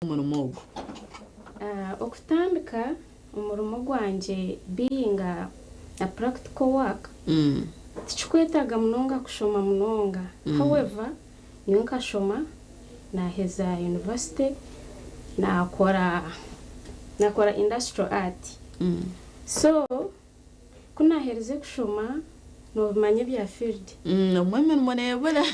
Omurimo ogu? Okutandika omurimo gwangye being a practical work tikikwetaaga munonga kushoma munonga, however nyowe nkashoma naheza university nakora nakora industrial art, so ku naherize kushoma nobimanya ebya field. Obumwe emirimo neebura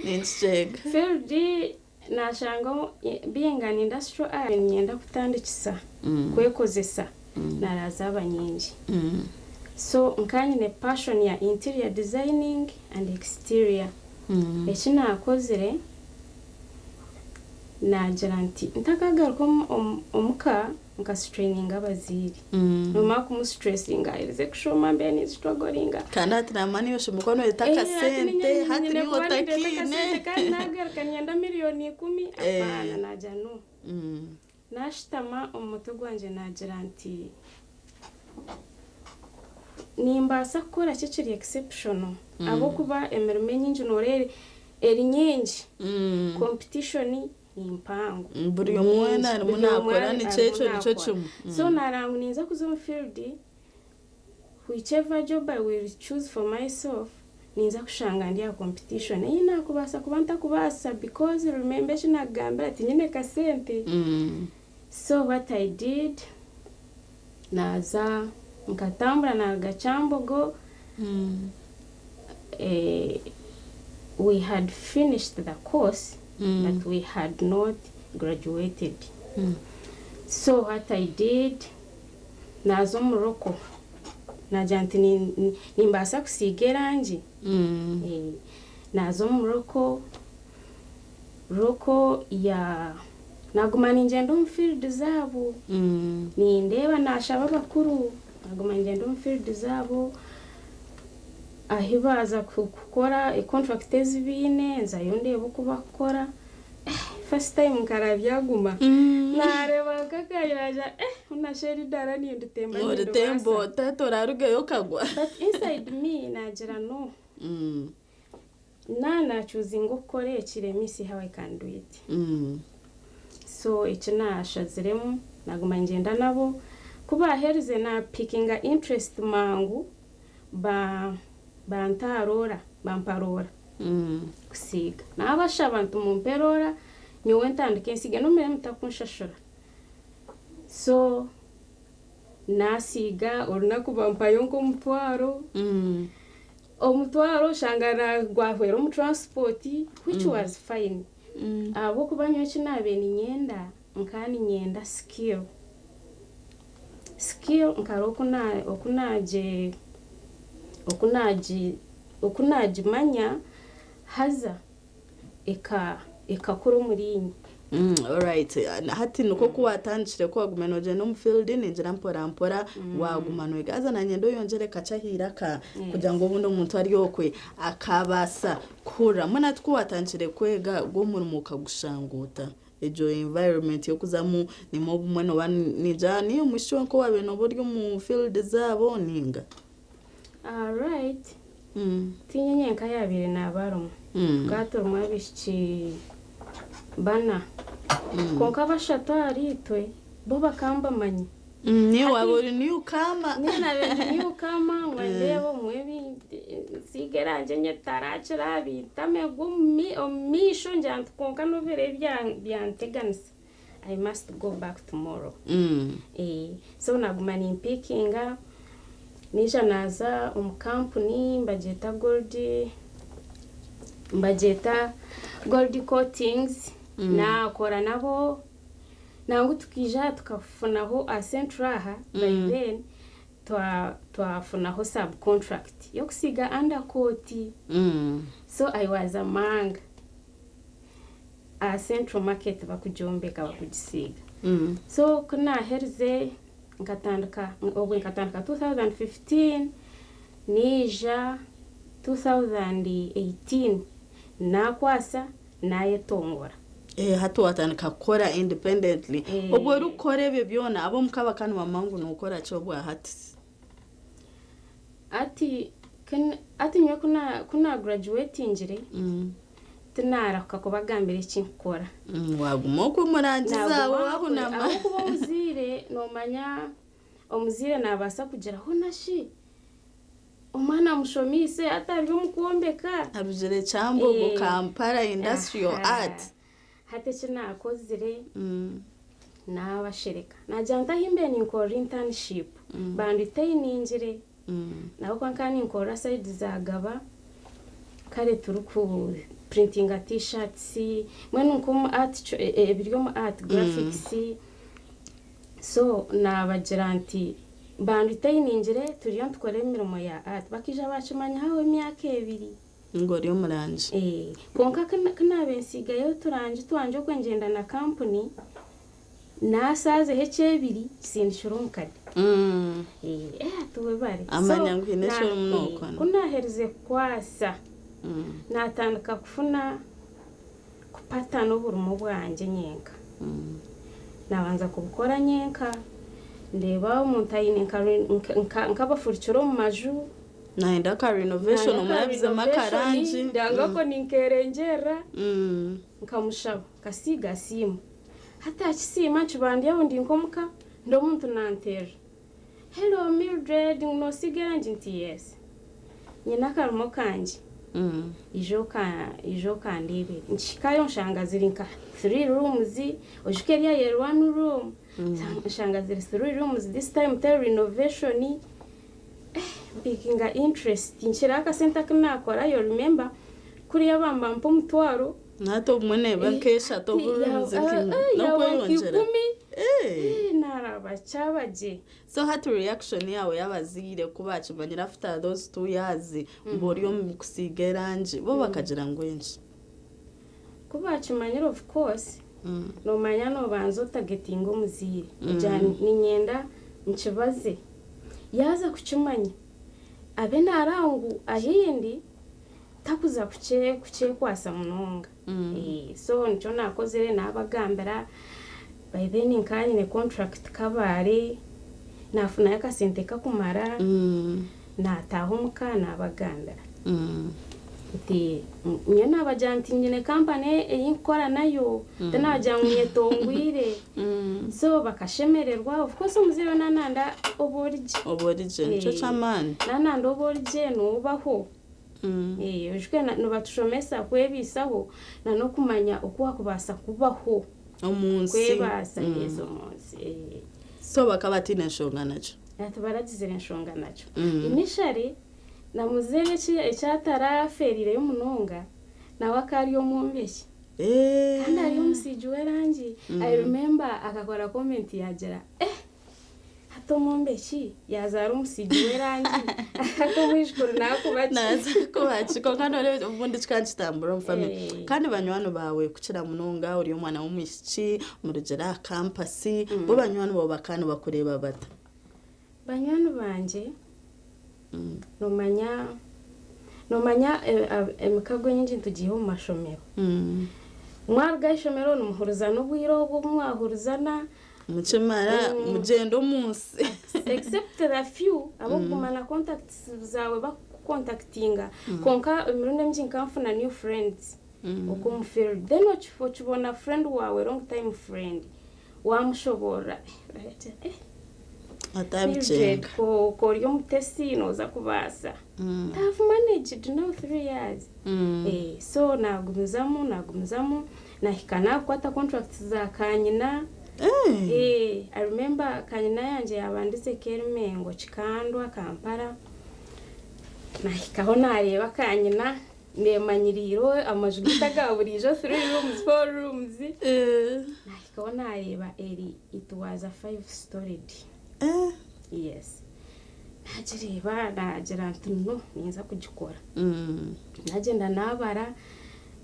ninkikyenga. Field Nashanga being an industrial art niinyenda kutandikisa kwekozesa nara zaaba nyingi. So nka nyine passion ya interior designing and exterior. Eki naakozire naagira nti ntakagaruka omuka Nka straininga abazaire. Nomara kumu stressinga aherize kushoma mbe ni strugglinga. Kandi hati namanya niiwe oshemereire kuba noreeta akasente hati niiwe otakiine. Kandi nagaruka niinyenda miriyoni ikumi apaana nagira no. Nashutama omu mutwe gwangye nagira nti nimbaasa kukora ki ekiri exceptional ahabw'okuba emirimo enyingi noreeba eri nyingi competition ni mpango. Buri omwe weena arimu naakora nikyo ekyo nikyo kimwe. So naareeba ngu ninza kuza omu field, whichever job I will choose for myself, ninza kushanga ndi aha competition ei naakubaasa kuba ntakubaasa because remember eki naakugambira tinyine kasente. So what I did, naaza nkatambura naaruga Kyambogo, we had finished the course but we had not graduated. So what I did, naaza omu Roko, naagira nti nimbaasa kusiiga erangi? Naaza omu Roko, Roko ya naguma ningyenda omu field zaabo, nindeeba nashaba abakuru, naguma ningyenda omu field zaabo, ahi baaza kukora contract ezi baine nzayo ndeeba oku bakukora, first time nkaraba byaguma, nareeba nk'akayanja hoona shi eri edaara ninditemba Oritemba nindibaasa? ota torarugayo okagwa? But inside me nagira no. Na nacuzinga okukora eki let me see how I can do it. So eki nashaziremu naguma ningyenda nabo, ku baaherize na pickinga interest mangu ba banta aha roora bampa roora kusiiga. Nabashaba nti mumpe roora nyowe ntandike nsiige n'omurimo mutakunshashura. So nasiiga orunaku bampayo nk'omutwaro. Omutwaro oshanga gwahwera omu transport which was fine ahabw'okuba nyowe eki naabaire niinyenda nkaba niinyenda skill. Skill nkareeba oku oku naagi oku naagi oku naagimanya haza ekakura omuriinye. Alright, hati nikwo ku waatandikire ku waaguma noogyenda omu field ningira mpora mpora waaguma nooyega. Haza naanye oyongyere kakye aha iraka kugira ngu obundi omuntu ari okwe akaabaasa kuhurira. Mbwenu hati ku waatandikire kwega ogwo omurimo okagushanga ota? Egyo environment y'okuzamu nimwo obumwe nooba ningira niiwe omwishiki wenka owaabaire nooba ori omu field zaabo ninga? Alright, tiinye nyenka yaabaire naaba arimu. Tukaba turimu abaishiki bana. Kwonka bashatu ahariitwe bo bakaba nibamanya. Niiwe waaba ori newcomer. Niinye naabaire ndi newcomer ngu ndeebe obumwe nsiige erangi nyetarakira bintame gwe omu maisho ngira nti kwonka nobu biriba byanteganisa I must go back tomorrow. So naaguma nimpiikinga naija naaza omu kampuni nibagyeta Gold nibagyeta Gold Coatings naakora nabo nangwa tukaija aha tukafunaho aha Central aha by then twafunaho sub contract y'okusiiga under coat so I was among aha Central Market bakugyombeka bakugisiiga. So ku naaherize nkatandika obwe nkatandika 2015 naija 2018 naakwasa naayetongora. Hati waatandika kukora independently. Obwo orikukora ebyo byona ab'omuka bakaba nibamanya ngu nookora ki obwa hati? Hati hati nyowe ku na ku naagurajuwetingire. Tinaarahuka kubagambira eki nkukora. Waaguma okwo omurangi zaawe waahunama. Ahabw'okuba omuzaire noomanya omuzaire naabaasa kugira hoona shi omwana amushomiise hati ari omu kwombeka. Arugire Kyambogo Kampala Industrial Art. Hati eki naakozire naabashereka. Naagira nti ahi mbaire ninkorera internship banditeyiningire. Ahabw'okuba nkaba ninkorera sayidi za Gaba kare turiku purintinga t-shirts mbwenu nk'omu art ebiri omu art graphics. So naabagira nti banditeyiningire turiyo nitukora emirimo ya art. Bakaija baakimanya hahwaho emyaka 2. Ngu ori omurangi. Kwonka ku naabaire ntsigayo oturangi twangye okwe ngyenda na kampuni, naasaazeho ekyebiri kisindikire omukade. Tuwebare. Amanya ngu haine eki orimu nookora. Ku naaherize kukwasa, naatandika kufuna kupatana oburimo bwangye nyenka. Naabanza kubukora nyenka, ndeeba omuntu aine nk'abafurukire omu maju. Nayenda ka renovation omurabizemu akarangi. Ndanga ko ninkerengyerera nkamushaba kasiiga asiima. Hati akisiima nkiba ndi aho ndi nk'omuka ndi omuntu nanteerera. Hello Mildred, noosiiga erangi? Nti yes. Nyine akarimo kangye. Ija okandeebere. Nkihikayo nshanga ziri nka three rooms, oijuke eriya yari one room. Nshanga ziri three rooms this time teri renovation. Mpikinga interest nkira akasente aku naakorayo remember kuriya bamba mpa 10. Hati obumwe neeba nk'eshatu obu rooms n'okweyongyera. Ikumi. Naaraba kyaba gye. So hati reaction yawe y'abazaire ku bakimanyire after those 2 years ngu ori omu kusiiga erangi, bo bakagira ngu enki? Ku bakimanyire, of course noomanya noobanza otagetinga omuzaire. Ogira niinyenda nkibaze. Yaaza kukimanya abe naaraba ngu ahindi takuza kukyekwasa munonga. So nikyo naakozire naabagambira by then nkaba nyine contract Kabale, naafunayo akasente kakumara, naataaha omuka naabagambira. Nti nyowe naabagira nti nyine kampani ei nkukora nayo, tinabagira ngu nyetongwire. So bakashemererwa, of course omuzaire we naananda oba ori gye. Oba ori gye nikyo ky'amaani. Naananda oba ori gye noobaho. Oijuke nibatushomesa kwebiisaho na n'okumanya oku waakubaasa kubaho. Omu nsi. Kwebaasa yes omu nsi. So bakaba bataine nshonga nakyo. Tibaragizire enshonga nakyo. Initially na muzeeyi eki atarafeerireyo munonga nawe akaba ari omwombeki. Kandi ari omusiigi w'erangi. I remember akakora comment yaagira hati omwombeki yazaara omusiigi w'erangi hati omwijukuru naakuba ki? Naaza kuba ki? Kwonka noreeba obundi kikaba nikitambura omu family. Kandi banywani baawe kukira munonga ori omwana w'omwishiki murugire aha campus, bo banywani baawe bakaba nibakureeba bata? Banywani bangye noomanya emikago enyingi nitugiiha omu mashomero. Mwaruga aha ishomero nimuhurizana obwire obwo obu mwahurizana. Mukimara mugyenda omu nsi. Except the few ab'okuguma na contacts zaawe bakukontakitinga, kwonka emirundi emingi nkanfuna new friends okwo omu field. Then okibona friend waawe long time friend wamushoboorora Atabikyenga. Ko ori omutesi nooza kubaasa. I've managed now 3 years. So nagumizamu nahika nakukwata contracts za kanyina. I remember kanyina yangye yabandize Kerimengo, Kikandwa, Kampala. Nahikaho nareeba kanyina nemanyiriire amaju gitu aga buriijo, three rooms, four rooms. Nahikaho nareeba eri it was a five storied. Yes. Nagireeba nagira nti no ninza kugikora. Nagyenda nabara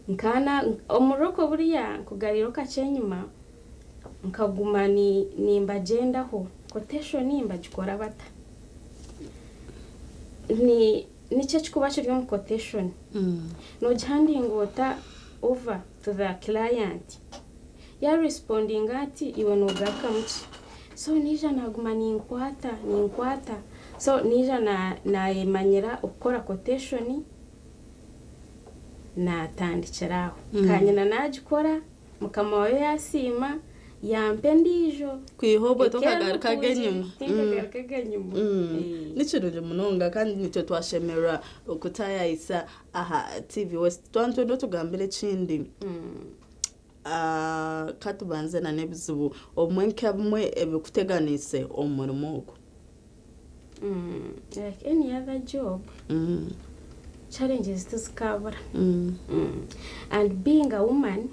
nkana omuroko buriya nkugarira kakye enyima nkaguma nimbagyendaho quotation mbagikora bata ni nikyo ekikuba kiri omu quotation nogihandinga ota over to the client yarespondinga ati iwe nogarukamu ki. So nija naguma ninkwata ninkwata, so nija nayemanyira okukora quotation. Naatandikira aho. Kanyina naagikora, mukama waayo yaasiima, yampa endiijo. Kwiha obwo tokagarukaga enyima. Tinkagarukaga enyima. Ni kirungi munonga kandi nitwe twashemererwa okutayayisa aha TV West. Twaba nitwenda otugambire ekindi. Katubanze na n'ebizibu obumwe nka bimwe ebikuteganiise omu murimo ogu. Like any other job, challenges tizikabura. And being a woman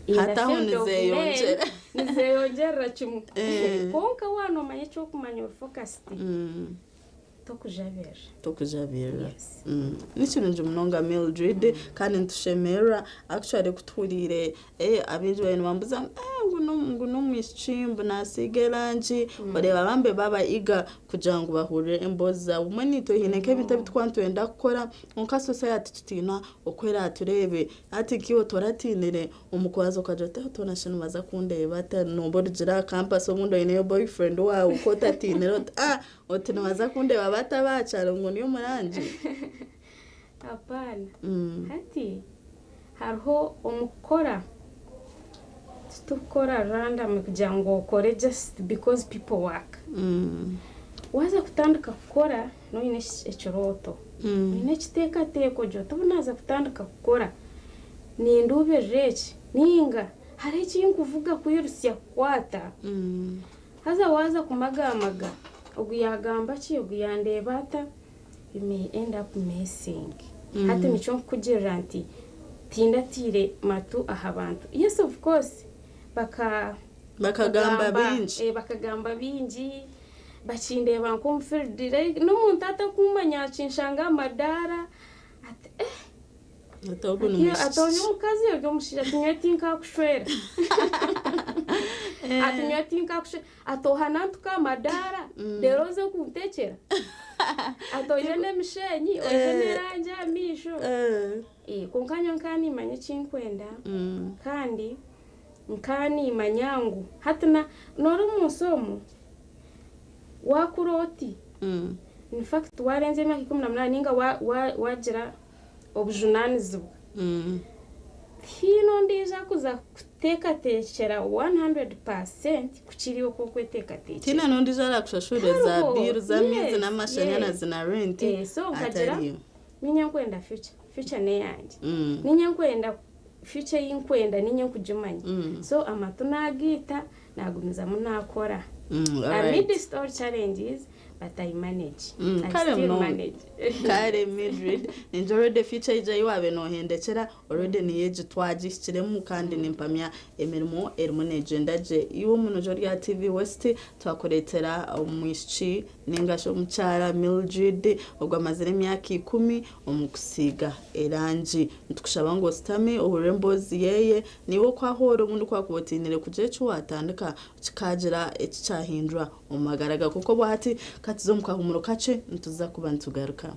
in the Hati aho field of men, nizeyongyera. nizeyongyerera kimwe. Eh. Kwonka wanomanya ekyokumanya ori focused, tokujabirira. Tokujabirira. Yes. Ni kirungi munonga Mildred, kandi nitushemererwa actually kutuhuriire abingi bari nibambuza ngu n'omwishiki mbu nasiiga erangi, oreeba bambe baba eager kugira ngu bahurire emboozi zaabo. Obumwe naitwe haine nk'ebintu ebi turikuba nitwenda kukora kwonka society tutiina oku eratureebe. Hati nk'iwe toratiinire omu kubanza okagira oti toona shi nibaza kundeeba bata, nooba orugire aha campus obundi oineyo boyfriend waawe ku otatiinire oti oti nibaza kundeeba bata aha kyaro ngu ndi omurangi. Apaana. Hati hariho omu kukora, titukukora random kugira ngu okore just because people work. Waaza kutandika kukora noine ekirooto. Oine ekiteekateeko ogira oti obu naaza kutandika kukora ninduubirira eki ninga hariho eki nkuvuga kwirusya kukwata. Haza waaza kumagamaga ogu yaagamba ki, ogu yandeeba ata, you may end up messing. Hati nikyo nkukugirira nti tindatiire matu aha bantu. Yes, of course baka Bakagamba bingi. Bakagamba bingi, bakindeeba nk'omufield n'omuntu atakumanya akinshanga aha madaara ati Ati ogu ni ati ori mwishiki. omukazi ori omushaija, ati nyowe tinkakushwera. Ati nyowe tinkakushwera. Ati ohana ntuka aha madaara reero oze kuntekyera. Ati oije n'emishenyi, oije n'erangi aha maisho. Kwonka nyowe nkaba nimanya eki nkwenda kandi nkaba nimanya ngu hati noora omu nsi omu waakura oti, in fact warenza emyaka 18 ninga wagira obujunaanizibwa, tihaine ondiijo akuza kuteekateekyera 100% kukira iwe oku okweteekateekyera. Tihaine n'ondiijo arakushashurira za Hariho. bill z'amaizi n'amashanyarazi na rent So nkagira atariyo. ninye nkwenda future, future n'eyangye. Ninye nkwenda future ei nkwenda ninye nkugimanya. So amatu naagiita nagumizamu naakora. Amidst all challenges, but I manage. I Kare still munonga. manage. Kare Mildred, ningira already future ija ei waabe noohendekyera already niyo egi twagihikiremu kandi nimpamya emirimo erimu neegyenda gye. Iwe omunojo rya TV West twakureetera omwishiki ninga shi omukyara Mildred ogwo amazire emyaka 10 omu kusiiga erangi. Nitukushaba ngu ositame ohurire emboozi yeeye, niiwe okwahoora obundi ku wakuba otiinire kugira eki waatandika kikagira eki kyahindura omu magara gaawe. Kuko obwo hati katuze omu kahumuro kakye nituza kuba nitugaruka.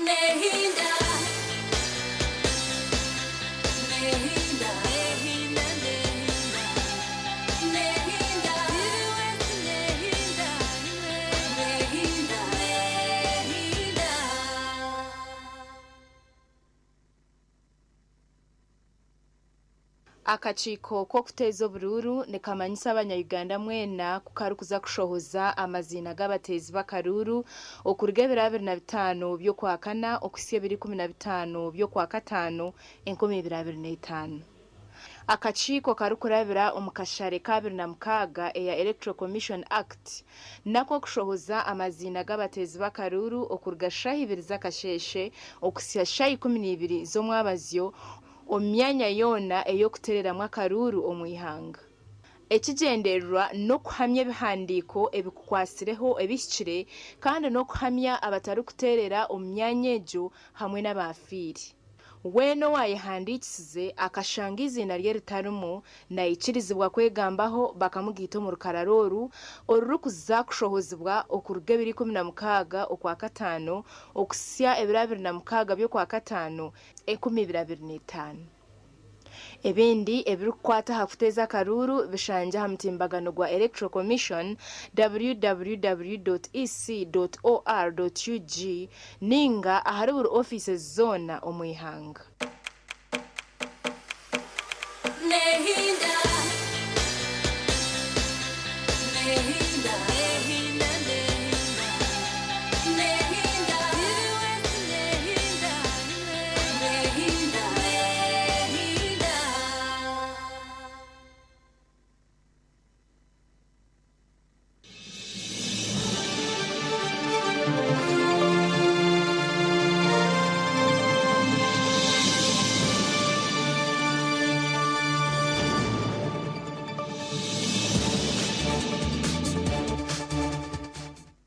Nehinda. Nehinda. Nehinda, nehinda. Nehinda. Nehinda. Nehinda. Nehinda. Akakiiko k'okuteeza oburuuru nikamanyisa abanya-Uganda mwena ku karikuza kushohoza amaziina g'abateezi b'akaruuru okuruga ebiro 25 by'okwakana okuhitsya ebiro 15 by'okwakataano 2025. Akakiiko karikurabira omu kashare ka 26 eya Electoral Commission Act nako kushohoza amaziina g'abateezi b'akaruuru okuruga shaaha ibiri z'akasheeshe okuhitsya shaaha 12 z'omwabazyo omu myanya yoona ey'okuteereramu akaruuru omu ihanga. Ekigyendererwa n'okuhamya ebihandiiko ebikukwatsireho ebihikire kandi n'okuhamya abatarikuteerera omu myanya egyo hamwe n'abaafiire. Weena owaayehandiikisize akashanga eiziina rye ritarimu, naikirizibwa kwegambaho bakamugaita omu rukarara oru orurikuza kushohozibwa okuruga ebiro 16 Okwakataano okuhitsya ebiro 26 by'Okwakataano 2025. Ebindi ebirikukwata aha kuteeza akaruuru bishangye aha mutimbagano gwa Electoral Commission www.ec.or.ug ninga ahari buri ofiisi zoona omu ihanga. Nehinda, nehinda, nehinda, nehinda, nehinda, nehinda, nehinda.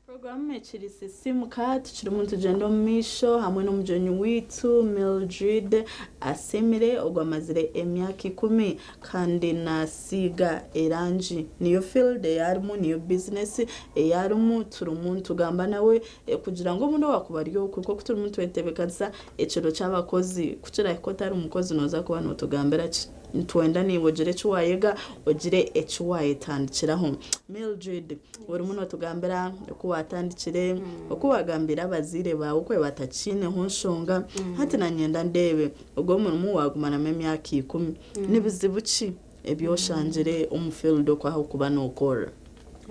Programu ekiri Sisimuka tukirimu nitugyenda omu maisho hamwe n'omugyenyi waitu Mildred Asimire ogwo amazire emyaka 10 kandi nasiiga erangi. Niyo field eyarimu, niyo bizinesi eyarimu, turimu nitugamba nawe kugira ngu obundi owakuba ari okwe nk'oku turimu nitwetebeekanisa ekiro ky'abakozi kukirahika otari mukozi nooza kuba nootugambira ki? Nitwenda naiwe ogire eki waayega, ogire eki waayetandikiraho. Mildred, orimu nootugambira oku waatandikire, oku waagambiire abazaire baawe oku batakiineho nshonga. Hati nanyenda ndeebe ogwo omurimo waagumaramu emyaka 10. Ni bizibu ki ebi oshangire omu field oku ahu okuba nookora?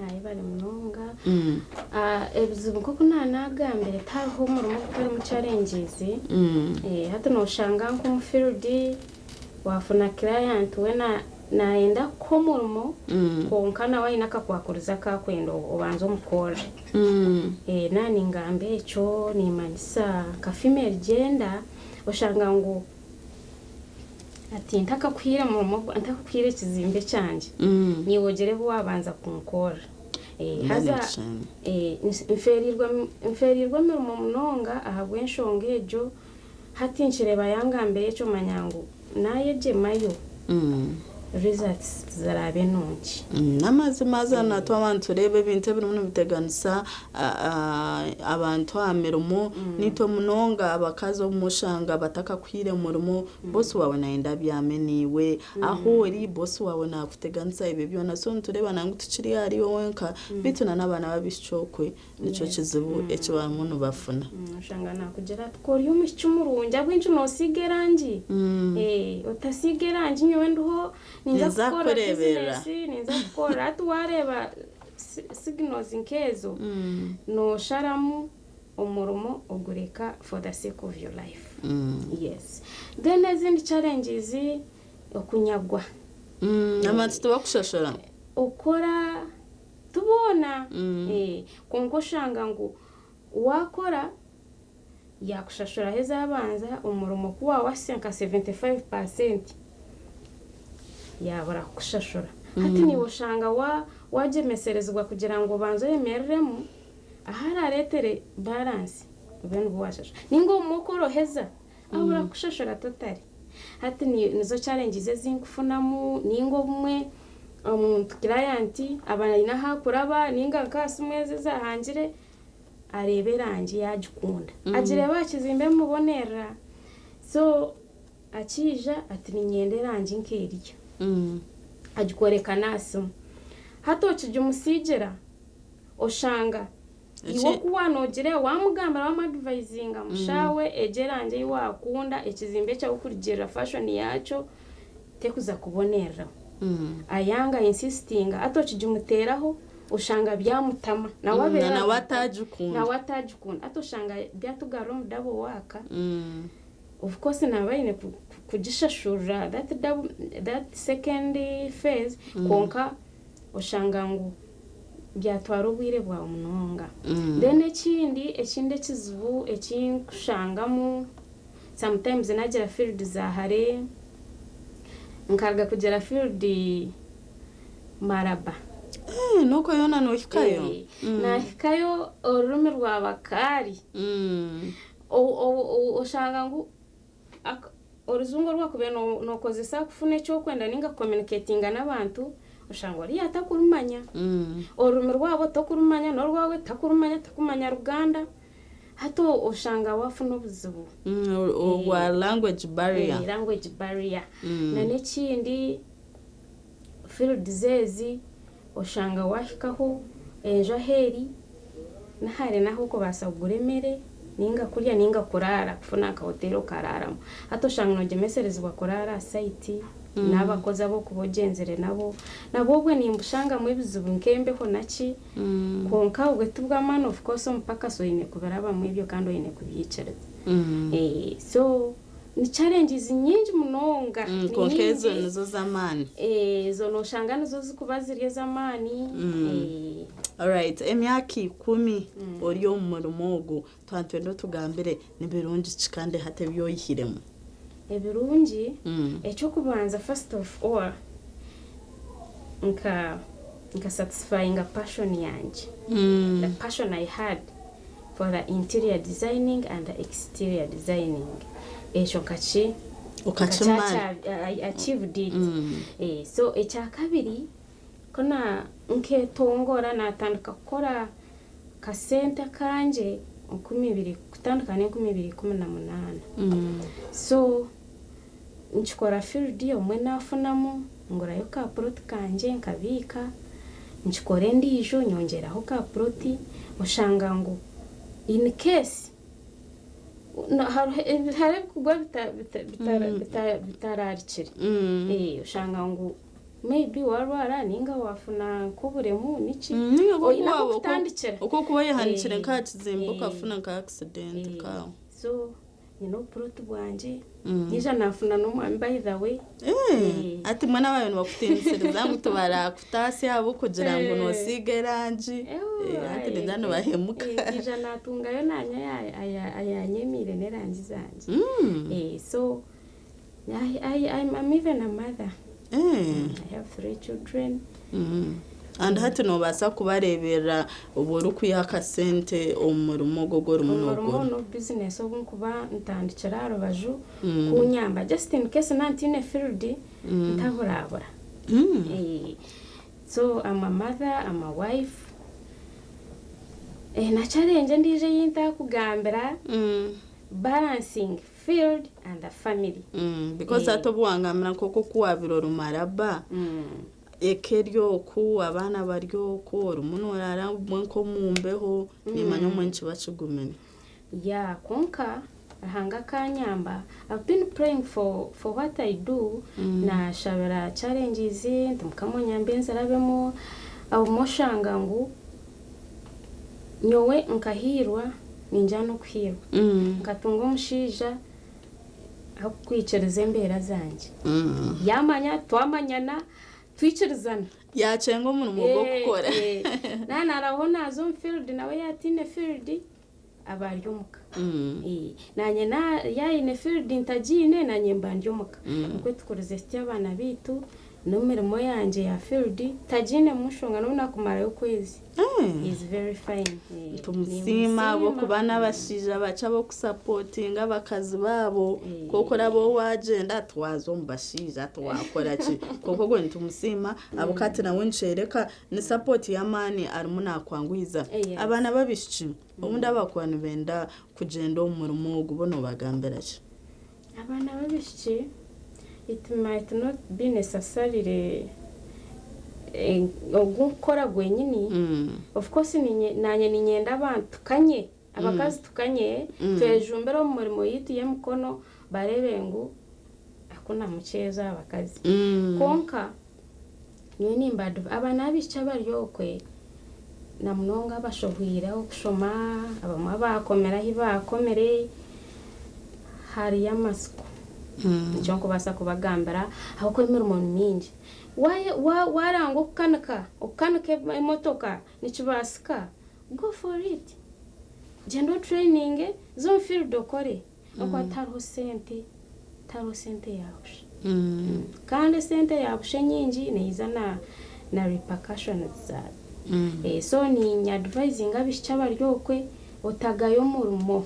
Ayi bari munonga. Ebizibu nk'oku naanagambire tihariho omurimo ogutarimu challenges. Hati nooshanga nk'omu field wafuna client we nayenda kukuha omurimo kwonka nawe aine akakwakurizo akakwenda obanze omukorere. Naaba ningamba ekyo nimanyisa nka female gender oshanga ngu ati ntakakuhaire murimo ntakakuhaire ekizimbe kyangye niiwe ogire ebi waabanza kunkorera. Haza nferirwe emirimo munonga ahabw'enshonga egyo. Hati nkireeba yangambira ekyo manya ngu naayegyemayo results ziraabe nungi. N'amazima haza twaba nitureeba ebintu ebirimu nibiteganisa abantu aha mirimo, naitwe munonga abakazi obumwe oshanga batakakuhaire murimo, bosi waawe nayenda abyame naiwe, ahu ori bosi waawe naakuteganisa ebyo byona. So nitureeba nangu tikiri ahari iwe wenka beitu n'abaana b'abaishiki okwe nikyo kizibu eki barimu nibafuna. Oshanga naakugira ati k'ori omwishiki murungi ahabw'enki noosiiga erangi? Otasiiga erangi nyowe ndiho ninza Ninza kukora kukureeberera. bizinesi, ninza kukora. Hati waareeba signals nk'ezo noosharamu omurimo ogureka for the sake of your life. Yes. Then ezindi challenges okunyagwa. Abantu tibakushashura? Okora tiboona. Kwonka oshanga ngu waakora yakushashuraho ezaabanza omurimo ku waawahitsya nka 75% yaabura kukushashura. Hati niiwe oshanga waagyemeserezibwa kugira ngu obanze oyemereremu ahu araareetere balance obe nibwo waashashura. Ninga obumwe okoroheza abura kukushashura totally. Hati nizo challenges ezinkufunamu ninga obumwe omuntu client aba aine ahu akuraba ninga nk'aha simu ezi ezahangire areeba erangi yaagikunda. Agireeba aha kizimbe emubonerera. So akiija ati niinyenda erangi nk'eriya. Agikworeka n'aha simu. Hati okigimusiigira oshanga iwe oku waanogireeba waamugambira waamuadivayizinga mushaawe egi erangi ei waakunda ekizimbe ekyawe okurugirira fashion yaakyo tekuza kubonereraho. Ayanga ayinsiisitinga hati okigimuteeraho oshanga byamutama nawe abeera Nawe atagikunda. Nawe atagikunda. Hati oshanga byatugarura omu double work. Of course naaba aine kugishashurira that double, that second phase kwonka oshanga ngu byatwara obwire bwawe munonga. Then ekindi ekindi ekizibu ekinkushangamu sometimes nagira field za hare nkaruga kugira field Maraba. N'okwo yoona noohikayo? Naahikayo orurimi rwa bakaari. Oshanga ngu Orujungu orwakubaire nokozesa kufuna ekyokwenda ninga kucommunicatinga n'abantu oshanga oriya atakurumanya. Orurimi rwabo tokurumanya n'orwawe takurumanya, takumanya Ruganda. Hati oshanga wafuna obuzibu. Ogwa language barrier. Language barrier. Na n'ekindi, fields ezi oshanga wahikaho enju aheeri nahare nahu okubaasa kugura emere ninga kurya ninga kuraara, kufuna nka hoteeri okaraaramu. Hati oshanga nogyemeserezibwa kuraara aha site n'abakozi abu okuba ogyenzire nabo. Nabwo obwe nimbushangamu ebizibu nk'embeho naki, kwonka obwe tibw'amaani. Of course omupakasi oine kubirabamu ebyo kandi oine kubyikiriza. So ni challenges nyingi munonga. Ni Konka ezo nyingi. Nizo z'amaani. Ezo noshanga nizo zikuba ziri ez'amaani. Alright, emyaka 10 ori omu murimo ogu, twatwenda otugambire ni birungi ki kandi hati ebi oyihiremu? Ebirungi, ekyokubanza, first of all, nka satisfyinga passion yangye, the passion I had for the interior designing and the exterior designing. Ekyo nkaki Ukakimara. I achieved it. So ekyakabiri, kona nketongora natandika kukora kasente kanje 2000, kutandika n'2018. So nkikora field omwe, nafunamu ngurayo ka plot kanje nkabiika, nkikora endiijo nyongyeraho ka plot. Oshanga ngu in case hariho ebikugwa bitararikire. Oshanga ngu maybe warwara ninga wafuna nk'oburemu niki, oyine aho kutandikira. Uko kuba yehanikire nka kizimba, ukafuna nka accident kawe. So nyine obupuroti bwangye, nyija nafuna n'omwami, by the way. Ati mwe n'abantu bakutingisiriza ngu tubarakutaasya abo kugira ngu noosiiga erangi. Ati ninza nibahemuka. Ija natungayo nanye ayanyemiire n'erangi zangye. So I'm even a mother. I have three children. And hati noobaasa kubareeberera obu orikwiha akasente omu murimo ogwo ogworimu Omurimo nookora? No business obu nkuba ntandikira aha rubaju kunyamba just in case nantiine field, ntaburabura. So I'm a mother, I'm a wife. Na challenge endiijo ei ntakugambira, balancing field and the family. Because hati obu wangambira nk'oku oku wabire orumaraba, eka eri oku, abaana bari oku, orimu noraara obumwe nk'omu mbeho, nimanya omwe nikiba kigumire. Ya, konka Ruhanga akanyamba. I've been praying for what I do. Nashabira challenges nti Mukama onyambe nzirabemu. Obumwe oshanga ngu nyowe nkahiirwa, ningira n'okuhiirwa, nkatunga omushaija akukwikiriza embeera zangye, yamanya, twamanyana, twikirizana. Yacenga omurimo gw'okukora. Nanaraho naza omu field, nawe yatiine field aba ari omuka. Nanye yaine field ntagiine, nanye mba ndi omuka. Nikwe tukurize tutyo abaana bitu n'emirimo yangye ya field tagiinemu nshonga n'obu nakumarayo okwezi. Is very fine. Tumusiima ahabw'okuba n'abashaija bakye ab'okusupportinga abakazi baabo. Kwokora bo wagyenda twaza omu bashaija twakora ki, kwonka ogwo nitumusiima ahabw'okuba nawe nikyereka ni support y'amaani arimu nakwanguhiza. Abaana b'abaishiki obundi abakuba nibenda kugyenda omu murimo ogu, bo nobagambira ki? Abaana b'abaishiki, it might not be necessarily ogukora gwenyini. Of course nanye ninyenda abantu tukanye, abakazi tukanye, twejumbire omu murimo yitu y'emikono, barebe ngu hakuna muchezo abakazi. Konka nyowe nimba abaana b'abaishiki abari okwe na munonga abashohwire okushoma, abamwe abakomera ahi bakomere, hariyo amasiko. Nikyo nkubaasa kubagambira, ahabw'okuba emirimo ni mingi. Waranga okukanika emotoka nikibaasika, go for it, gyenda otraininge, za omu field okore, ahabw'okuba tihariho sente ya busha. Kandi esente ya busha enyingi neyiza na repercussions zaayo. So ninya advisinga abaishiki abari okwe, otagayo omurimo.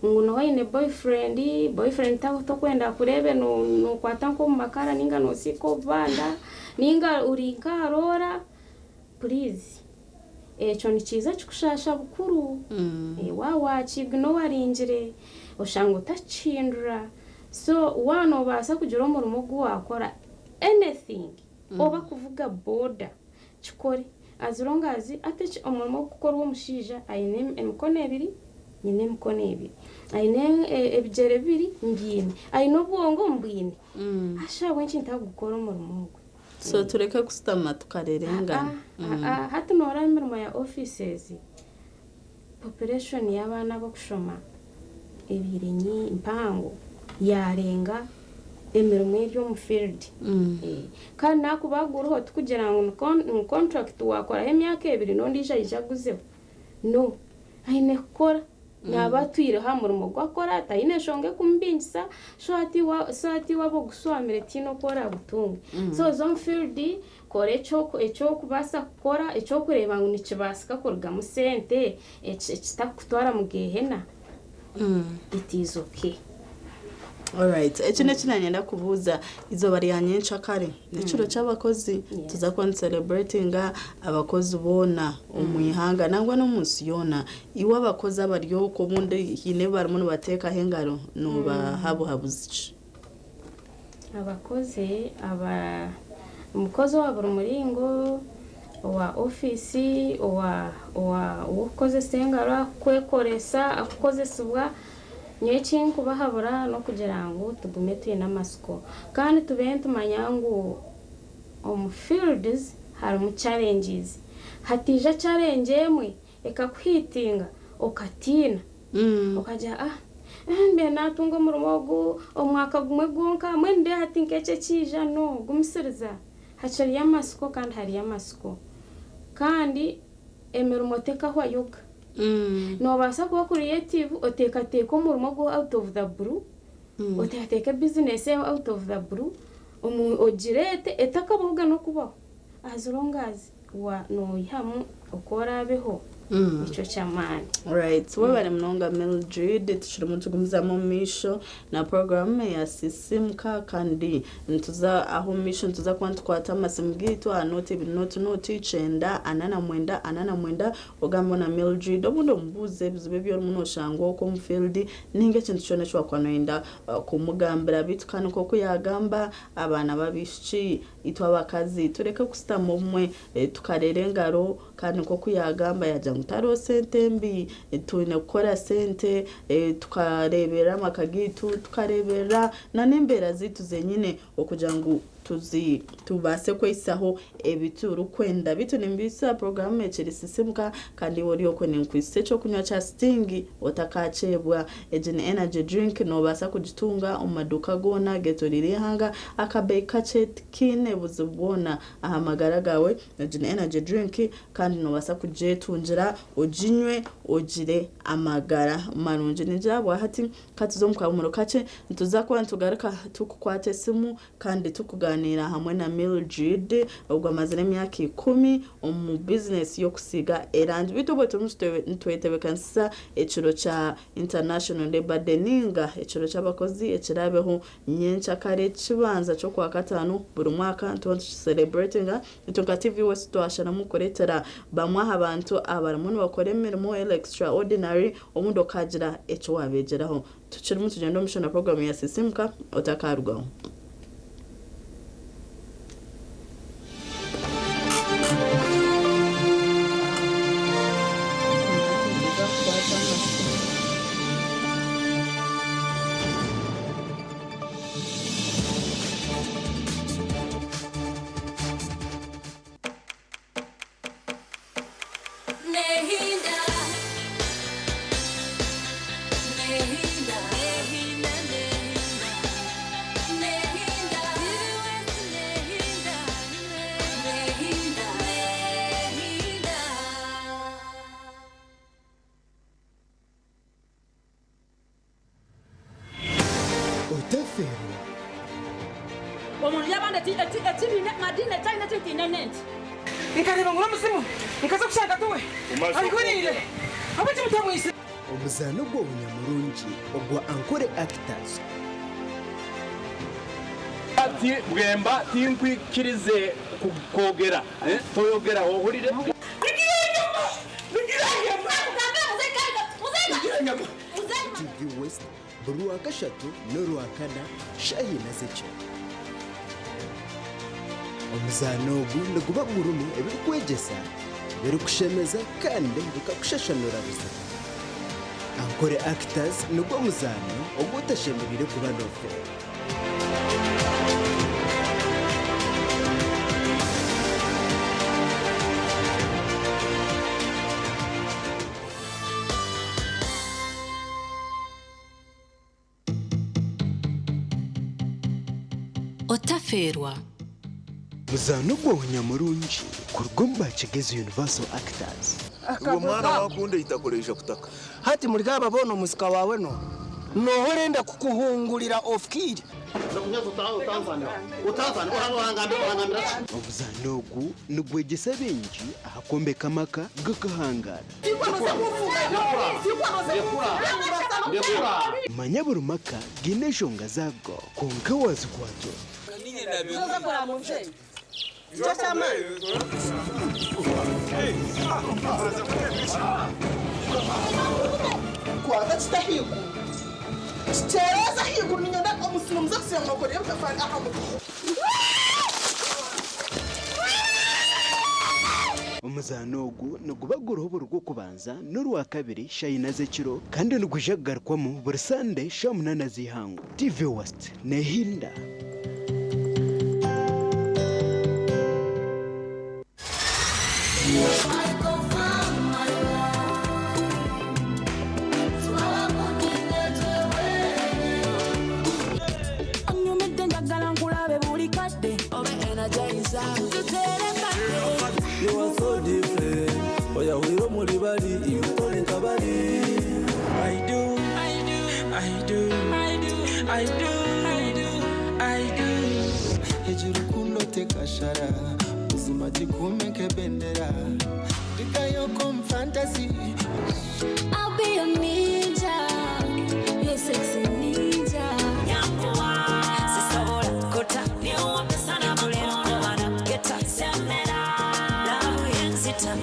Ngu nooba oine boyfriend, boyfriend tokwenda akureebe nookwata nk'omu makara ninga noosiika obubanda ninga ori nk'aha roora, puriizi ekyo nikiiza kikushasha bukuru. Waaba waakignowaringire oshanga otakihindura. So waaba noobaasa kugira omurimo ogu waakora anything oba kuvuga boda kikore as long as hati omurimo ogukukorwa omushaija aine emikono ebiri nyine emikono ebiri, aine ebigyere bibiri mbiine, aine obwongo mbwine, hasha ahabw'enki ntakugukora omurimo ogwe? So tureke kusitama tukarerengana. Hati nooraba emirimo ya offices, population y'abaana ab'okushoma ebaire mpango yarenga emirimo eri omu field. Kandi nakuba guriho tikugira ngu ni contract wakoraho emyaka 2 n'ondiijo aija aguzeho. No, aine kukora. Naaba atwireho aha murimo ogu akora taine nshonga ekumubingisa so hati waaba ogushwamire tihaine oku oraagutunge. So oze omu field kora ekyokubaasa kukora ekyokureeba ngu nikibaasika kurugamu sente ekitakukutwara mu geehena. It is okay. Alright, eki neki nanyenda kubuuza izooba rya nyencakare nekiro ky'abakozi tuza kuba nitucelebratinga abakozi boona omu ihanga nangwa n'omunsi yoona. Iwe abakozi abari okwo obundi haine ebi barimu nibateekaho engaro noobaha buhabuzi ki? Abakozi aba omukozi owa buri muringo owa ofiisi owa ow'okukozesa engaro akukwekoresa akukozesibwa nyowe ekinkubahabura n'okugira ngu tugume twine amasiko kandi tube nitumanya ngu omu fields harimu challenges. Hatiija challenge emwe ekakuhiitinga okatiina okagira mbe natunga omurimo ogu omwaka gumwe gwonka mbwenu ndeeba hati nk'eki ekiija no gumisiriza. Hakiriyo amasiko kandi hariyo amasiko. Kandi emirimo tekahwayoga. Noobaasa kuba creative oteekateeka omurimo ogu out of the blue, oteekateeka bizinesi eyawe out of the blue, ogireete etakabahoga n'okubaho. As long as noihamu oku oraabeho ekyo ky'amaani. Alright, webale munonga Mildred, tukirimu nitugumizamu omu maisho na programu ya Sisimuka kandi nituza aho omu maisho nituza kuba nitukwata amasimu gaitu aha nooti ibiri nooti nooti 9 49 49 ogambe na Mildred obundi omubuuze ebizibu ebi orimu nooshanga okwo omu field ninga ekintu kyona eki wakuba nooyenda kumugambira beitu kandi nk'oku yaagamba abaana b'abaishiki itwe abakazi tureke kusitama obumwe tukarera engaro kandi nk'oku yagamba yagira ngu tariho sente mbi twine kukora sente tukareeberera amaka gaitu tukareeberera n'embeera zaitu zenyine okugira ngu tubaase kwehisaho ebi turikwenda. Beitu nimbisa puroguramu ekiri Sisimuka kandi iwe ori okwe ninkwitsisa ekyokunywa kya Sting otakakyebwa. Egi ni energy drink noobaasa kugitunga omu maduuka goona ageetoreire eihanga akabeeyi kakye tikiine buzibu bwona aha magara gaawe. Egi ni energy drink kandi noobaasa kugyetungira oginywe ogire amagara marungi. Ningira bwa hati katuze omu kahumuro kakye nituza kuba nitugaruka tukukwata esimu kandi tukuganira hamwe na Mildred ogwo amazire emyaka 10 omu bizinesi y'okusiiga erangi. Beitu obwo turimu nitwetebeekanisa ekiro kya International Labour Day ninga ekiro ky'abakozi ekiraabeho nyencakare kibanza ky'okwakataano buri mwaka nituba nitukicerebratinga. Itwe nka TV West twasharamu kureetera bamwe aha bantu abarimu nibakora emirimo extraordinary obundi okagira eki wabeegyeraho. Tukirimu tugyenda omu maisho na puroguramu ya Sisimuka otakarugaho. Nehinda, nehinda, nehinda, nehinda, nehinda, nehinda, nehinda. Oteferwa. Omuntu yabanda ekibiina madini ekyalina kintinene nti nkareba ngura omuzimu nkaza kushanga tuwe Umaze arihuriire okwogera. abo kimutamwise. Omuzaano gw'obunyamurungi ogwa Ankole Actors. Ati Bwemba tinkwikirize kwogera toyogera ohurire. TV West buri Rwakashatu n'Orwakana shaaha ina z'ekiro. Omuzaano ogu niguba gurimu ebirikwegyesa, ebirikushemeza kandi bikakushashanura buzima. Ankole Actors nigwo muzaano ogu otashemereire kuba noofeerwa. Otafeerwa. Muzaano gwawe nyamurungi kuruga omu ba Kigezi Universal Actors. Iwe mwana wakunda eitaka oraija kutaka. Hati muri aba boona omusika waawe n'oha? N'oha orenda kukuhungurira ofikiire? Omuzaano ogu nigwegyesa baingi aha kwombeka amaka g'akahangaara. Manya buri maka gaine enshonga zaago kwonka waazikwata ota? Kwata kita ahaiguru kitereeza ahaiguru niinyenda omusiri muze kusiiba mwakora ebitafaari aha mutwe. Omuzaano ogu niguba guriho buri Rwokubanza n'Orwakabiri shaaha ina z'ekiro kandi nigwija kugarukwamu buri Sande shaaha munaana z'eihangwe. TV West neehinda. Onyumidde njagala nkulabe buli kadde obe energizer tutereka. You are so different. Oyahwire omuri bari, iwe tori nka bari. I do, I do, I do, I do, I do, I do, I do. Egi rukundo tekashara. Buzima gikume nk'ebendera. Ndikayo omu fantasy. I'll be your ninja, your sexy ninja. Sisobola kota niwampe sana makono bana geta semera love yenzita.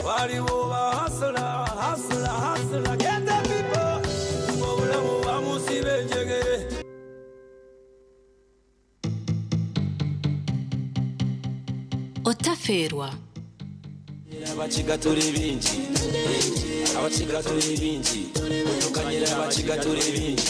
Waliwo ba hustler, hustler, hustler, get the people. Obulamu bamusiba enjegere. Otafeerwa. Abakiga tuli bingi, abakiga tuli bingi, tukanyira abakiga tuli bingi.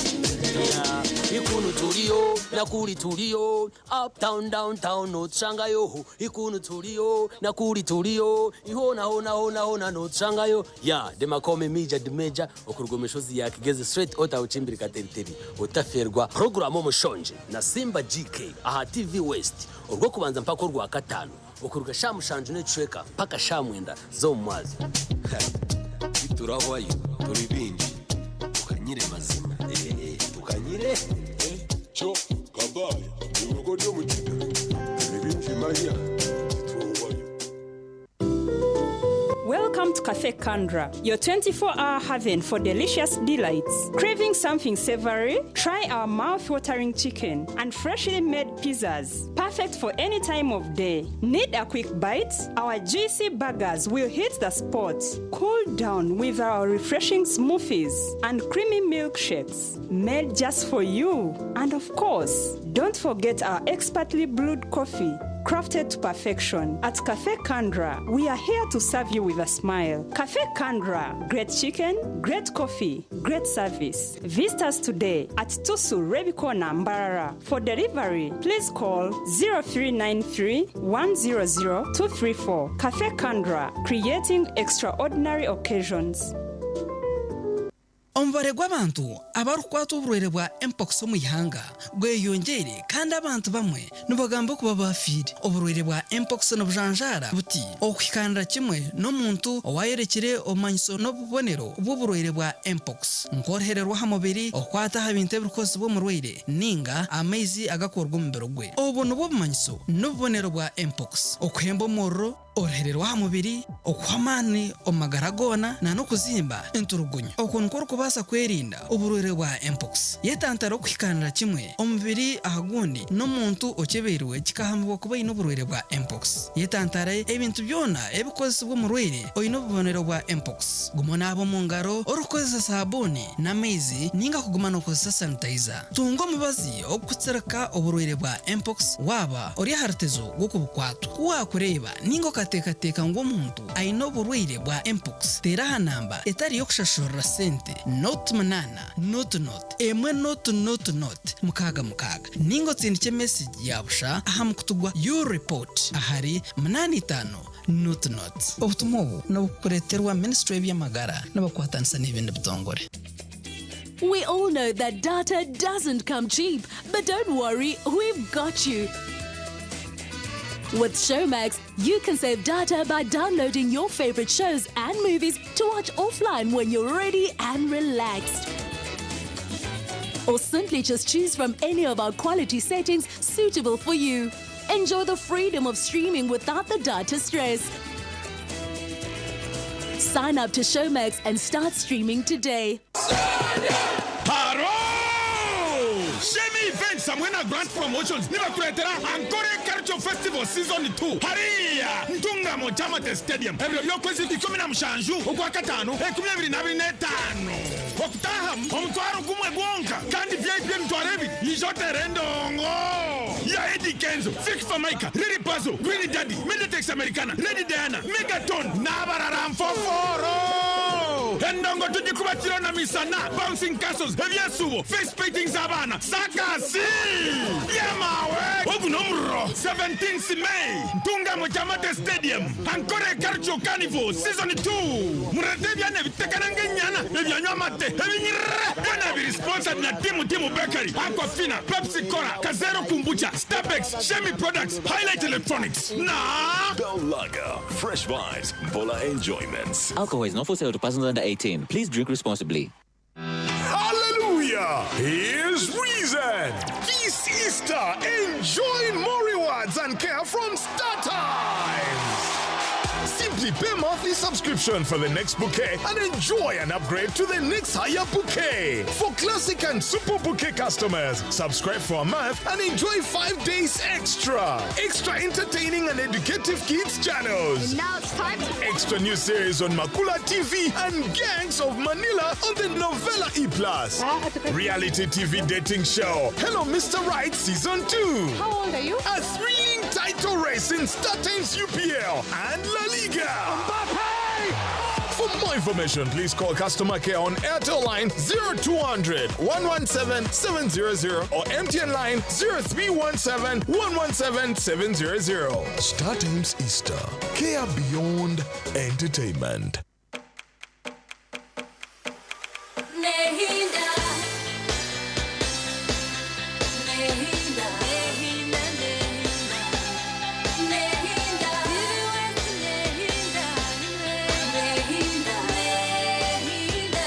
Ikunu tuliyo nakuli tuliyo uptown downtown notusangayo ikunu tuliyo nakuli tuliyo ihona hona hona hona notusangayo ya demakome mija dimeja okuruga omushozi ya Kigezi straight ota uchimbiri kateritebi otaferwa program omushonje na Simba GK aha TV West orwokubanza mpaka orwa katano okuruga sha mushanju n'ecweka mpaka sha mwenda z'omu mwazi. Turahwayo turi bingi tukanyire mazima. Eh, tukanyire. Cyo kabaya urugo ryo mu kigo turi bingi maya tuwayo. Welcome to Cafe Kandra, your 24 hour haven for delicious delights. Craving something savory? Try our mouth watering chicken and freshly made pizzas. Perfect for any time of day. Need a quick bite? Our juicy burgers will hit the spot. Cool down with our refreshing smoothies and creamy milkshakes made just for you. And of course, don't forget our expertly brewed coffee crafted to perfection. At Cafe Kandra, we are here to serve you with a smile. Cafe Kandra, great chicken, great coffee, great service. Visit us today at Tusu Rebikona, Mbarara. For delivery, please call 0393 100 234. Cafe Kandra, creating extraordinary occasions. Omubare gw'abantu abarikukwata oburwaire bwa mpox omu ihanga gweyongeire kandi abantu bamwe nibagamba kuba bafiire. Oburwaire bwa mpox nibujanjaara buti okuhikanira kimwe n'omuntu owayorekire obumanyiso n'obubonero bw'oburwaire bwa mpox nk'oruhererwa aha mubiri, okukwata aha bintu ebirikukozesibwa omurwaire ninga amaizi agakorwa omubiri gwe. Obu nibwo bumanyiso n'obubonero bwa mpox: okuhemba omuriro. Oruhere rw'aha mubiri, okuhwa amaani omu magara goona na n'okuzimba enturugunyu. Okwo nikwo orikubaasa kwerinda oburwaire bwa mpox. Yetantare okuhikaanira kimwe omubiri aha gundi n'omuntu okyebeirwe kikahamibwa kuba aine oburwaire bwa mpox. Yetantare ebintu byona ebikukozesibwa omurwaire oine obubonero bwa mpox. Guma onaabe omu ngaro orikukozesa saabuuni n'amaizi ninga kuguma nookozesa sanitayiza. Tunga omubazi ogurikutsirika oburwaire bwa mpox waaba ori aha rutezo rw'okubukwatwa. Ku waakureeba ninga okateekateeka ngu omuntu aine oburwaire bwa mpox, teera aha namba etari y'okushashurira sente, 08 00 1 00 66 ninga otsindikye mesegi ya busha aha mukutu gwa U-Report ahari 85 00. Obutumwa obu nibukureeterwa Minisitule y'eby'amagara nibakwatanisa n'ebindi bitongore. We all know that data doesn't come cheap, but don't worry, we've got you. With Showmax, you can save data by downloading your favorite shows and movies to watch offline when you're ready and relaxed. Or simply just choose from any of our quality settings suitable for you. Enjoy the freedom of streaming without the data stress. Sign up to Showmax and start streaming today. Haro! Shemi Events hamwe na Grant Promotions nibakureetera Ankole Culture Festival Season 2 hariya Ntungamo Kyamate Stadium ebiro by'okwezi 17 Okwakataano 2025. Okutaahamu omutwaro gumwe gwonka kandi VIP emitwaro ebiri ija oteere endongo ya Eddy Kenzo, Fik Fameica, Lil Pazo, Green Daddy, Middletex Americana, Lady Diana, Megaton n'abarara nfoforo. Endongo tugikuba kiro na misana, bouncing castles, ebyesuubo, face paintings z'abaana, saakasi! Yemaawe! Ogu n'omuriro! 17th May, Ntungamo Kyamate Stadium, Ankole Cultural Carnival Season 2. Mureete ebyana ebitekana nk'enyana, ebyanywa amate, ebinyirire! Byona biri sponsored na Timu Timu Bakery, Aquafina, Pepsi Cola, Kazero Kombucha, Stabex, Shemi Products, Highlight Electronics na. Bell Lager, fresh vibes, Bola enjoyments. Alcohol is not for sale to persons under 18. Please drink responsibly. Hallelujah! Here's reason. This Easter, enjoy more rewards and care from Star Times. Simply pay monthly subscription for the next bouquet and enjoy an upgrade to the next higher bouquet. For classic and super bouquet customers, subscribe for a month and enjoy 5 days extra. Extra entertaining and educative kids channels. And now it's time to Extra new series on Makula TV and Gangs of Manila on the Novella E Plus. Reality TV dating show Hello Mr. Right Season 2. How old are you? A thrilling title race in Star Times UPL and La Liga. For more information, please call customer care on Airtel line 0200 117 700 or MTN line 0317 117 700. Star Times Easter. Care beyond entertainment. Nehinda. Nehinda. Nehinda. Nehinda. Nehinda. Nehinda. Nehinda.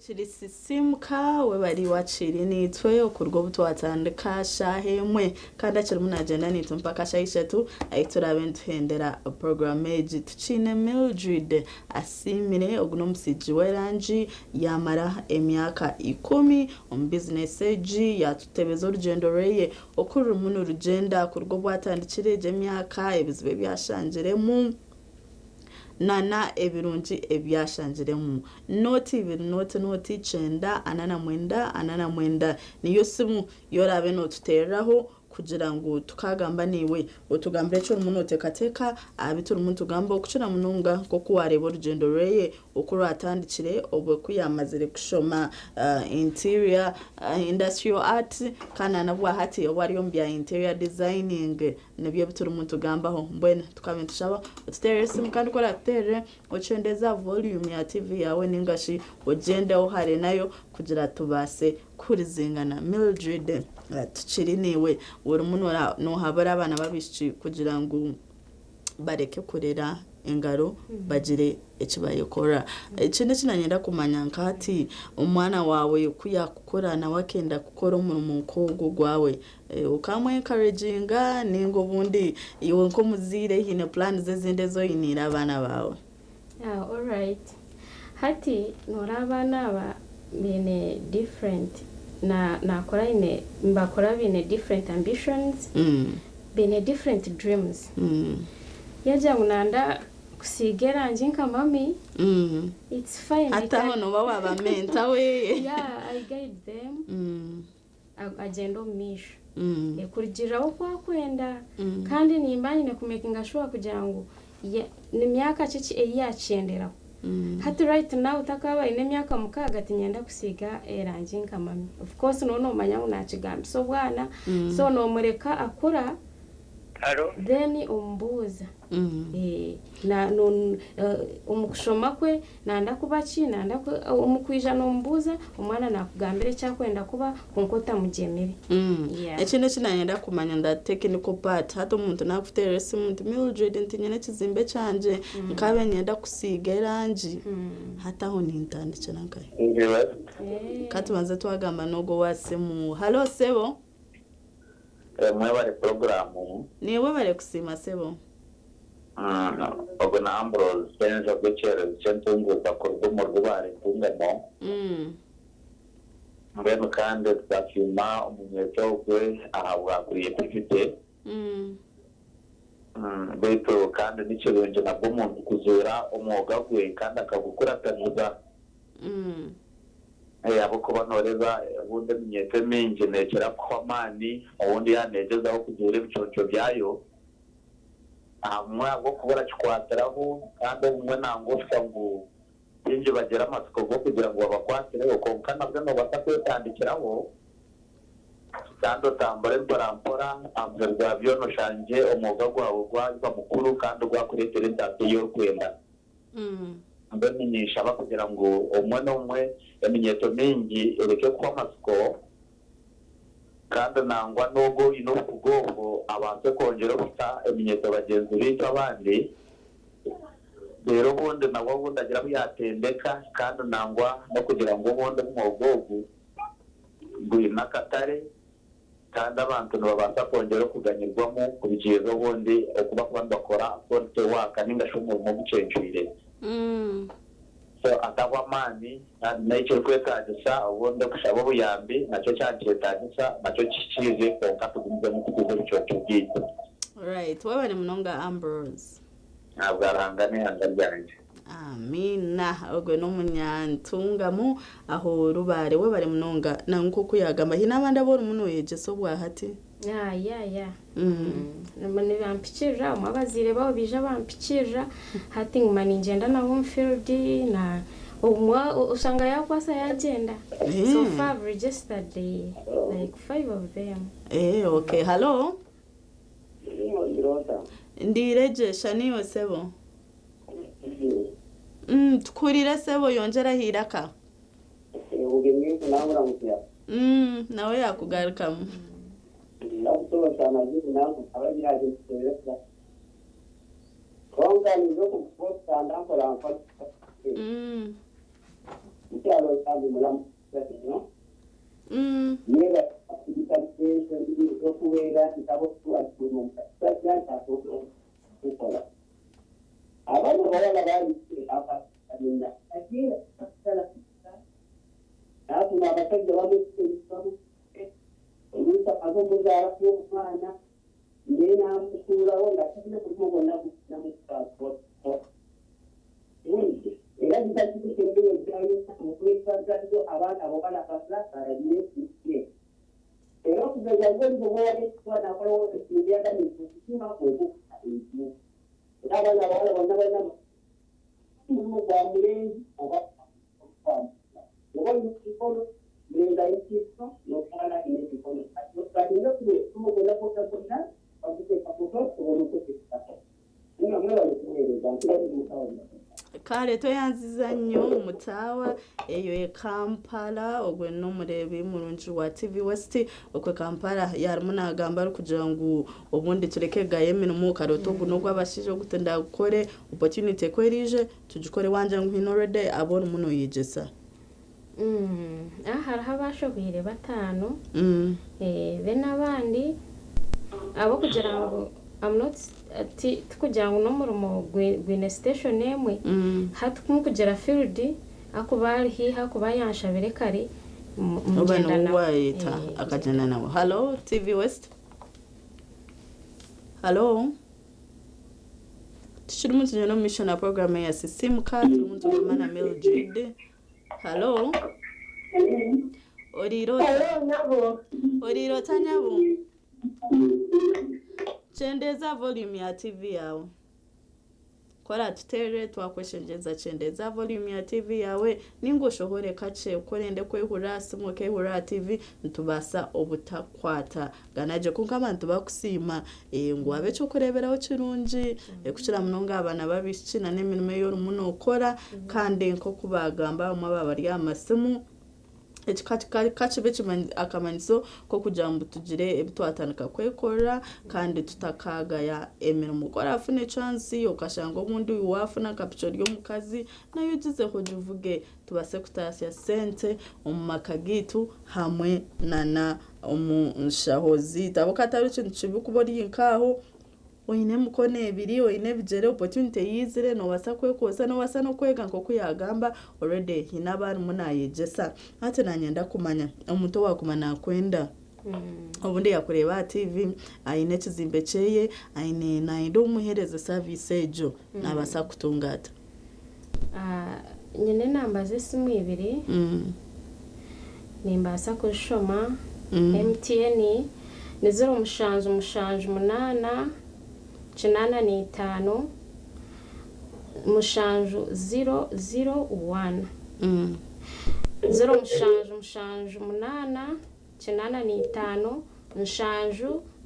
Kiri sisimuka webari wakiri nitwe okurwa obu twatandika shaaha emwe kandi akirimu nagyenda nitwe mpaka shaaha ishatu ahi turaabe nituhendera puroguramu egi. Tukiine Mildred Asiimire, ogu n'omusiigi w'erangi, yamara emyaka 10 omu bizinesi egi, yatutebeza orugyendo rweye oku rurimu nirugyenda kuruga obu atandikire egi emyaka, ebizibu ebyashangiremu nana ebirungi ebyashangiremu. 0 2 0 0 9 49 49 niyo simu yoraabe nootuteereraho. kugira ngu tukagamba naiwe otugambire eki orimu nooteekateeka aha bi turimu nitugamba okukira munonga nk'oku waareeba orugyendo rweye oku rwatandikire obwe ku yaamazire kushoma interior industrial art kandi na n'obwahati obu ari omu bya interior designing nibyo ebi turimu nitugambaho. Mbwenu tukaba nitushaba otuteerere esimu kandi ku oratuteerere okyendeze aha volume ya TV yaawe ninga shi ogyendeho hare nayo kugira tubaase kuhurizingana. Mildred tukiri naiwe orimu noohabura abaana b'abaishiki kugira ngu bareke kurera engaro bagire eki bayekora. Ekindi eki nanyenda kumanya nka hati omwana waawe ku yakukura nawe akenda kukora omurimo nk'ogwo ogwawe, okamu encouraginga ninga obundi iwe nk'omuzaire haine plans ezindi ezi oyiniire abaana baawe? Ah alright. Hati noreeba abaana aba baine different na nakora aine nibakora baine different ambitions, baine different dreams. Yagira ngu nanda kusiiga erangi nka mummy, it's fine. I Hati aho can nooba waaba mentor weye. Yeah, I guide them. Agyenda omu maisho. Kurugiirira oku akwenda. Kandi nimba nyine kumekinga shuwa kugira ngu ni myaka ki ki ei yaakyenderaho. Hati right now takaaba aine emyaka 6 tinyenda kusiiga erangi nka mummy. Of course nooba noomanya ngu naakigambisa obwana, so noomureka akura then omubuuza. Na no omu kushoma kwe nanda kuba ki, nanda omu kwija noomubuuza, omwana naakugambira eki akwenda kuba kwonka otamugyemire. Yeah. Ekindi eki nanyenda kumanya nda technical part hati omuntu nakuteerera esimu nti Mildred nti nyine ekizimbe kyangye nkabe niinyenda kusiiga erangi hati aho nintandikira nkahi? Ka tubanze twagamba n'ogwo owa simu. Halo sebo. Mwebale puroguraamu. Niiwe webare kusiima sebo. Ogwo na Ambrose Ssenjo gw'ekyererezi ky'entunguuka kuruga omu Rwibare Ntungamo. Mbwenu kandi tukasiima omunyweki ogwe ahabwa creativity. Beitu kandi ni kirungi nabwo omuntu kuzuura omwoga gwe kandi akagukurataniza. Ahabw'okuba nooreeba obundi eminyeeto emingi neekira kuhwa amaani obundi yaaba neegyezaho kuzuura ebiconco byayo ahabumwe ahabw'okuba orakikwatiraho kandi obumwe nangwa oshusha ngu baingi bagira amatsiko g'okugira ngu babakwatireho kwonka nabwo noobaasa kwetandikiraho kandi otambure mporampora aha muheru gwa byona oshangye omwoga gwawe gwaba mukuru kandi gwakureetera entaasya ei orikwenda. Mbwenu ninshaba kugira ngu obumwe n'obumwe eminyeeto mingi ereke kuhwa amatsiko kandi nangwa n'ogwo oine obukugu obwo abaase kwongyera okuta eminyeeto bagyenzi baitu abandi reero obundi nabwo obundi agire abu yaatendeka kandi nangwa n'okugira ngu obundi omwoga ogu gwine akatare kandi abantu nibabaasa kwongyera okuganyirwamu kurugiirira obundi oku barikuba nibakora quality work ninga shi omurimo ogucencwire. So atahwa amaani kandi n'ekirikwetaagisa obundi okushaba obuyambi nakyo kyaba nikyetaagisa nakyo kihikiirire kwonka tugumizemu kukuza ebiconco byaitu. Right, webare munonga Ambrose. Ahabwa Ruhanga n'eihanga ryangye. Amiina. Ogwe n'omunyantungamo aho Rubare. Webare munonga. Na nk'oku yagamba haine abandi abu orimu noyegyesa obwahati? Yeah, yeah, yeah. Nibampikirira obumwe abazaire baabo baija bampikirira hati nguma ningyenda nabo omu field na obumwe oshanga yakwasa yagyenda. So far I've registered like five of them. Okay. Hello? Ndirejesha niiwe sebo. Tukuhurire sebo yongyera aha iraka. Nawe yakugarukamu. Abaana abawala bonna balina omulimu gwa mulenzi oba oba olina emikono, mulenzi alina emikono n'omuwala alina emikono. Kati nga kuno gwonna gwonna gwonna baguteeka kuto tusobole okweteekako. Nga mwebale kuweereza nkirabe musawo. Kale tweyanziza nnyo mutaawa eyo e Kampala, ogwe n'omureebi murungi wa TV West okwe Kampala yarimu nagamba arikugira ngu obundi tureke gayo emirimo karoto ogu n'ogw'abashaija ogu tindagukore, opportunity ku eriije tugikore wangira ngu hiine already abu orimu noyegyesa. Aha hariho abashobeire bataano. Then abandi ahabw'okugira ngu I'm not ti tikugira ngu n'omurimo gwine station emwe, hati ku ndikugira field ahakuba ari haihi ahakuba yanshabire kare Oba ngyenda niwe nawe. waayeta akagyenda nawe. Hallo TV West? Hallo? Tukirimu tugyenda omu maisho na program ya Sisimuka, turimu nitugamba na Mildred. Hallo? Oriire ota? Hello, nyabo. Oriire ota nyabo? Kyendeeza volume ya TV yaawe. Ku oratuteerere twakweshengyereza kyendeeza volume ya TV yaawe ninga oshohore kakye ku orenda kwehurira aha simu okehurira aha TV nitubaasa obutakwata gana gye. Kwonka abantu bakusiima ngu waaba eky'okureeberaho kirungi kukira munonga aha baana b'abaishiki n'emirimo ei orimu nookora kandi nk'oku baagamba abamwe baaba bari aha masimu eki ka kibe akamanyiso k'okugira ngu tugire ebi twatandika kwekorera kandi tutakaagaya emirimo. Ku oraafune chance okashanga obundi waafuna nka piki ori omukazi nayo ogizeho ogivuge tubaase kutaasya sente omu maka gaitu hamwe nana omu nshaho zaitu. Ahabw'okuba tihariho kintu kibi kuba ori nk'aho oine emikono ebiri, oine ebigyere, opportunity yaizire noobaasa kwekozesa, noobaasa n'okwega nk'oku yaagamba already haine abu arimu naayegyesa. Hati naanye kumanya omuntu owaaguma naakwenda obundi yaakureeba aha TV aine ekizimbe kyeye, aine nayenda omuheereze service egyo, naabaasa kukutunga ata? Nyine enamba z'esimu ibiri. Nimbaasa kuzishoma. MTN ni 0778 85 7001. 0778 85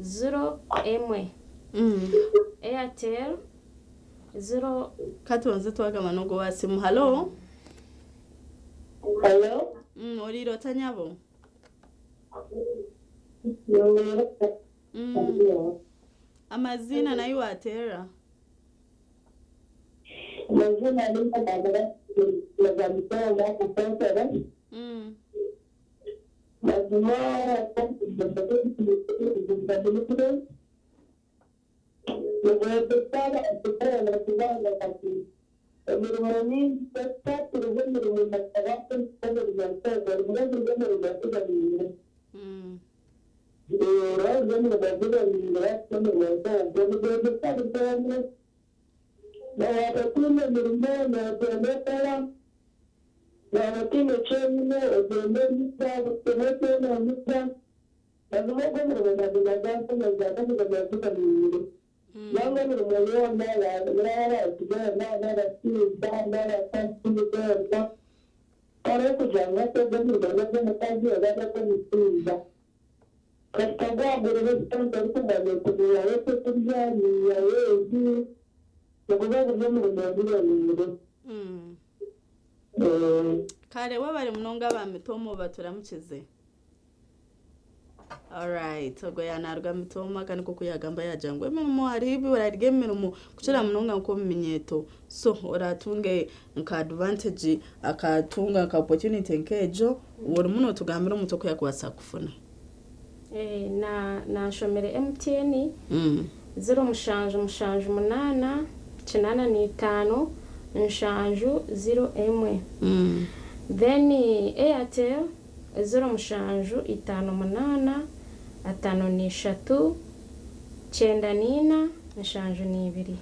701. Airtel 0 Katubanze twagamba n'ogwo owa simu. Hallo? Hello? Oriire ota nyabo? Amaziina nahi waateerera? Amazina ni Mazamitola Kupotera. Mazima emirimo mingi turiho emirimo nasaba emirimo emirimo nogenda okora waba otiine kyenyine ogenda omisa oteena omisa mazima ogwo omurimo mazima ganshemeza kandi gaguganiire nangwa emirimo yoona n'abasigana n'abashaija n'abakazi boona hariho kugira ngu hati ogwo omurimo n'ogw'omukazi oba n'ogw'omushaija kasita gwaguriho esente orikumanya oti niihayo ekyokurya niihayo egi niguba guri omurimo guboneire. Kare webare munonga aba Mitooma baturamukize. Alright, ogwo yaanaruga Mitooma kandi nk'oku yaagamba yaagira ngu emirimo hariho eibura ry'emirimo kukira munonga nk'omu minyeeto. So oraatunge nka advantage akatunga nka opportunity nk'egyo, orimu nootugambira omuntu oku yaakubaasa kufuna. Na nanshomire MTN 0778 85 701. Then Airtel 0758 53 94 72.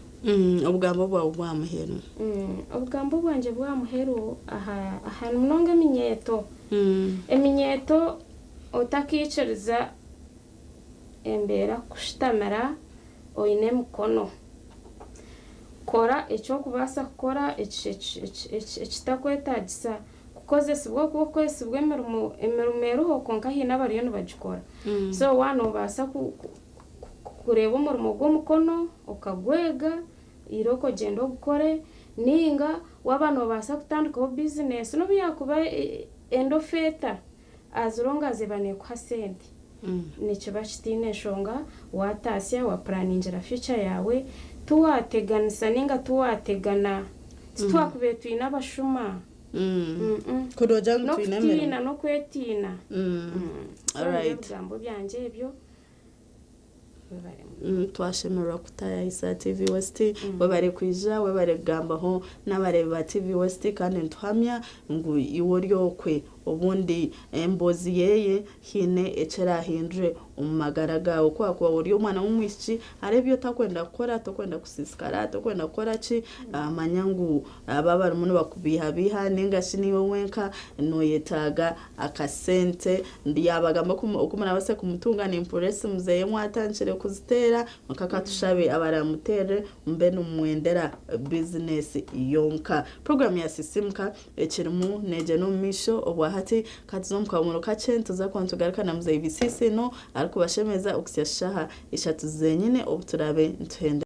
Obugambo bwawe bwa muheru. Obugambo bwangye bwa muheru aha aha munonga eminyeeto. Eminyeeto otakaikiriza embeera kushutamira oine emikono. Kora ekyokubaasa kukora ekitakwetaagisa kukozesibwa okuba okukozesibwa emirimo emirimo eriho kwonka haine abariyo nibagikora. So waaba noobaasa kureeba omurimo gw'omukono okagwega, irooko ogyende ogukore ninga waaba noobaasa kutandikaho bizinesi n'obu yaakuba endofa eta as long as eba neekuha sente. Nikiba kitaine nshonga waataasya wapuraningira future yaawe, tiwaateganisa ninga tiwaategana, titwakubaire twine abashuma. Kurogira ngu twine emirimo. N'okutiina n'okwetiina. So nibyo ebigambo byangye ebyo. Twashemererwa kutayayisa TV West. Webare kwija, webare kugambaho n'abareebi ba TV West kandi nituhamya ngu iwe ori okwe obundi emboozi yeye haine eki erahindure omu magara gaawe. Ku waakuba ori omwana w'omwishiki hariho ebi otakwenda kukora, tokwenda kusiisikara, tokwenda kukora ki, manya ngu aba abarimu nibakubeihabeiha ninga shi niiwe wenka nooyetaaga akasente. Yaabagamba oku murabaase kumutunga, nimpurira esimu zeeye mwatandikire kuziteera, kwonka katushabe abaramuteerere mube nimumwendera bizinesi yonka. Puroguraamu ya Sisiimuka ekirimu neegyenda omu maisho obwahati katuze omu kahumuro kakye nituza kuba nitugaruka na muzeeyi Bisiisino arikubashemeza okuhitsya shaaha ishatu zenyine obu turaabe nituhenda.